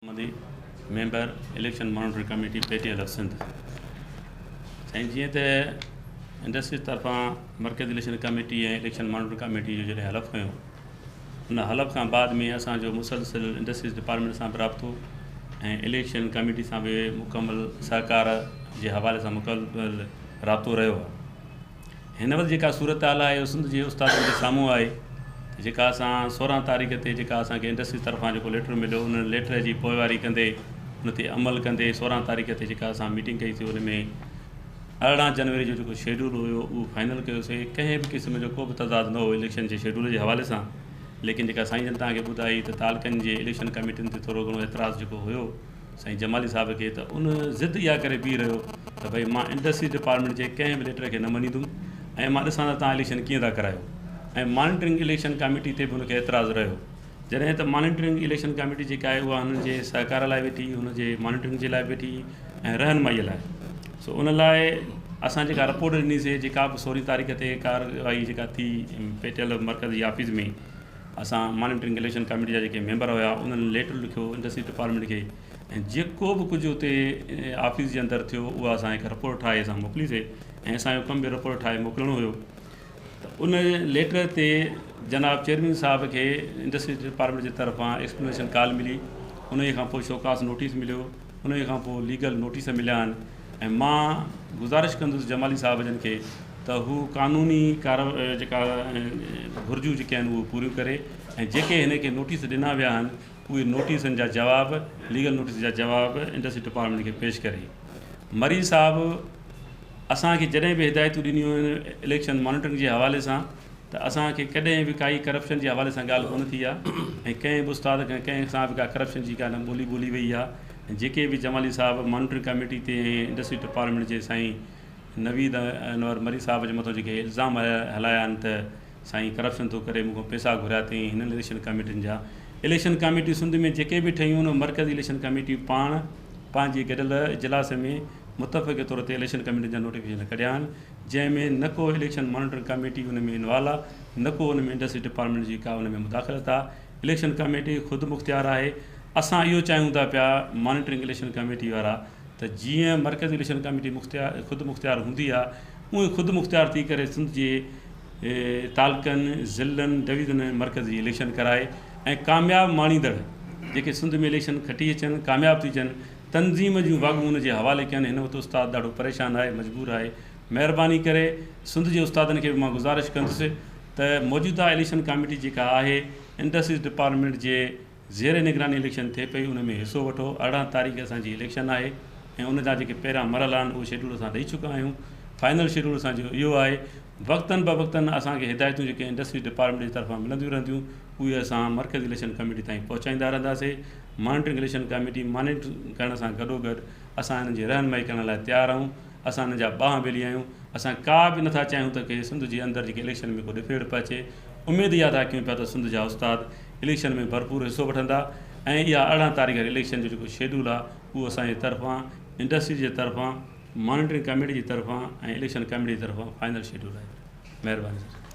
Muhammadi, member election monitoring committee P T L F Sindh. سائين جيئن ته industries طرفان مرڪزي election committee ۽ election monitoring committee جو جڏهن حلف کنيو ان حلف کان بعد ۾ اسان جو مسلسل انڊسٽريز ڊپارٽمينٽ سان به رابطو ۽ اليڪشن ڪميٽي سان به مڪمل سهڪار جي حوالي سان مڪمل رابطو رهيو آهي. هن وقت جيڪا صورتحال آهي اهو سنڌ جي استادن جي سامهون آهي ته جيڪا اسان 16 تاريخ تي جيڪا اسان کي انڊسٽري طرفان جيڪو ليٽر مليو ان ليٽر جي پوئواري ڪندي ان تي عمل ڪندي 16 تاريخ تي جيڪا اسان ميٽنگ ڪئي سي ان ۾ 18 جنوري جو جيڪو شيڊول هيو اهو فائنل ڪيوسي. ڪنهن به قسم جو ڪو به تضاد نه هو اليڪشن جي شيڊول جي حوالي سان، ليڪن جيڪا سائين جن توهان کي ٻڌائي ته تعلقن جي اليڪشن ڪميٽين تي ٿورو گهڻو اعتراض جيڪو هيو سائين جمالي صاحب کي ته ان ضد اها ڪري بيهي رهيو ته ڀئي مان انڊسٽري ڊپارٽمينٽ جي ڪنهن به ليٽر کي نه مڃيندم ۽ مان ڏسان ته توهان اليڪشن ڪيئن ٿا ڪرايو ۽ مانيٽرنگ اليڪشن ڪاميٽي تي به ان کي اعتراض رهيو. جڏهن ته مانيٽرنگ اليڪشن ڪاميٽي جيڪا آهي اها هنن جي سهڪار لاء ويٺي، هن جي مانيٽرنگ جي لاء ويٺي ۽ رهنمائي لاء. سو ان لاء اسان جيڪا رپورٽ ڏنيسي جيڪا به 16 تاريخ تي ڪارروائي جيڪا ٿي پي ٽي ايل مرڪزي آفيس ۾ اسان مانيٽرنگ اليڪشن ڪاميٽي جا جيڪي ميمبر هيا انهن ليٽر لکيو انڊسٽري ڊپارٽمينٽ کي ۽ جيڪو به ڪجهه اتي آفيس جي اندر ٿيو اها اسان هڪ رپورٽ ٺاهي اسان موڪليسي ۽ اسانجو ڪم به رپورٽ ٺاهي موڪلڻو هيو ته ان ليٽر تي جناب چيئرمين صاحب کي انڊسٽري ڊپارٽمينٽ جي طرفان ايڪسپلينيشن ڪال ملي، انهي کان پوء شوڪاز نوٽيس مليو، انهي کان پوء ليگل نوٽيس مليا آهن ۽ مان گذارش ڪندس جمالي صاحب جن کي ته هو قانوني ڪار جيڪا گهرجون جيڪي آهن اهي پوريون ڪري ۽ جيڪي هن کي نوٽيس ڏنا ويا آهن اهي نوٽيسن جا جواب ليگل نوٽيس جا جواب انڊسٽري ڊپارٽمينٽ کي پيش ڪري. مري صاحب اسان کي جڏهن به هدايتون ڏنيون آهن اليڪشن مانيٽرنگ جي حوالي سان ته اسان کي ڪڏهن به ڪائي ڪرپشن جي حوالي سان ڳالهه ڪونه ٿي آهي ۽ ڪنهن به استاد کان ڪنهن سان به ڪا ڪرپشن جي ڪا نه ٻولي ٻولي وئي آهي ۽ جيڪي به جمالي صاحب مانيٽرنگ ڪميٽي تي ۽ انڊسٽري ڊپارٽمينٽ جي سائين نويد انور مري صاحب جي مٿان جيڪي الزام هلايا آهن ته سائين ڪرپشن ٿو ڪري مون کان پئسا گهريا اٿئي، هنن اليڪشن ڪميٽين جا اليڪشن ڪميٽيون سنڌ ۾ جيڪي به ٺهيون آهن مرڪزي اليڪشن ڪميٽيون پاڻ پنهنجي گڏيل اجلاس ۾ متفقه طور تي اليڪشن ڪميٽين جا نوٽيفڪيشن ڪڍيا آهن جنهن ۾ نه ڪو اليڪشن مانيٽرنگ ڪميٽي ان ۾ انوالو آهي نه ڪو ان ۾ انڊسٽري ڊپارٽمينٽ جي ڪا ان ۾ مداخلت آهي. اليڪشن ڪميٽي خود مختيار آهي. اسان اهو چاهيون ٿا پيا مانيٽرنگ اليڪشن ڪميٽي وارا ته جيئن مرڪزي اليڪشن ڪميٽي مختيار خود مختيار هوندي آهي اونئي خود مختيار ٿي ڪري سنڌ جي تعلقن، ضلعن، ڊويزنن ۽ مرڪز جي اليڪشن ڪرائي ۽ ڪامياب ماڻيندڙ جيڪي سنڌ ۾ اليڪشن کٽي اچن ڪامياب ٿي اچن تنظيم جون واڳون ان جي حوالي ڪين. هن وقت استاد ڏاڍو پريشان آهي مجبور آهي. مهرباني ڪري سنڌ جي استادن کي به مان گذارش ڪندس ته موجوده اليڪشن ڪاميٽي جيڪا آهي انڊسٽريز ڊپارٽمينٽ جي زير نگراني اليڪشن ٿئي پئي ان ۾ حصو وٺو. 18 تاريخ اسان جي اليڪشن آهي ۽ ان جا جيڪي پهريان مرحلا آهن اهي شيڊول اسان ڏئي چڪا آهيون. فائنل شيڊول اسان جو اهو آهي. وقتن بوقتن اسان کي هدايتون جيڪي انڊسٽريز ڊپارٽمينٽ جي طرفان ملنديون رهنديون اهي اسان مرڪزي اليڪشن ڪميٽي تائين پهچائيندا رهنداسي. مانيٽرنگ اليڪشن ڪاميٽي مانيٽر ڪرڻ سان گڏوگڏ اسان انهن جي رهنمائي ڪرڻ لاء تيار آهيون. اسان انهن جا ٻانهن ٻيلي آهيون. اسان ڪا به نٿا چاهيون ته ڪي سنڌ جي اندر جيڪي اليڪشن ۾ ڪو ڏڦيڙ پهچي. اميد اها ٿا ڪيون پيا ته سنڌ جا استاد اليڪشن ۾ ڀرپور حصو وٺندا ۽ اها 18 تاريخ واري اليڪشن جو جيڪو شيڊول آهي اهو اسان جي طرفان انڊسٽري جي طرفان مانيٽرنگ ڪميٽي جي طرفان ۽ اليڪشن ڪميٽي جي طرفان فائنل شيڊول آهي. مهرباني سر.